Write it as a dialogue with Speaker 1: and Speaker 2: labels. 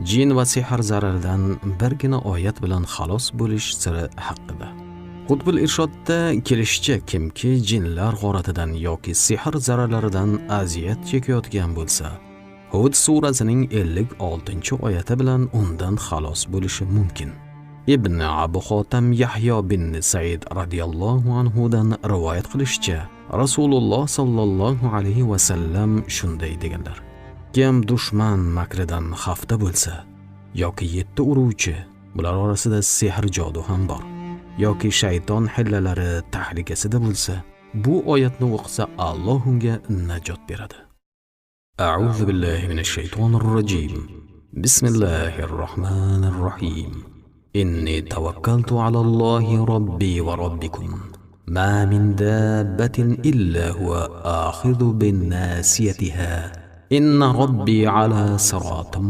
Speaker 1: Jin va sehr zararidan birgina oyat bilan xalos bo'lish siri haqida. Qutbul Irshodda kelishicha, kimki jinlar g'oratidan yoki sehr zararlaridan aziyat chekayotgan bo'lsa, Hud surasining 56-oyati bilan undan xalos bo'lishi mumkin. Ibn Abu Xotam Yahyo bin Said radhiyallohu anhu dan rivoyat qilishicha, Rasululloh sallallohu alayhi va sallam shunday deganlar: Kim dushman makridan xavfda bo'lsa yoki yetti uruvchi, bular orasida sehr jodu ham bor, yoki shayton hillalari tahlikasida bo'lsa, bu oyatni o'qisa Alloh unga najot beradi. A'udhu billahi minash shaytonir rojim. Bismillahir rohmanir rohim. Inni tawakkaltu ala Allohi robbi va robbikum. Ma min dabbatin illa huwa akhidhu bin nasiyatiha. Inna robbi ala siratin.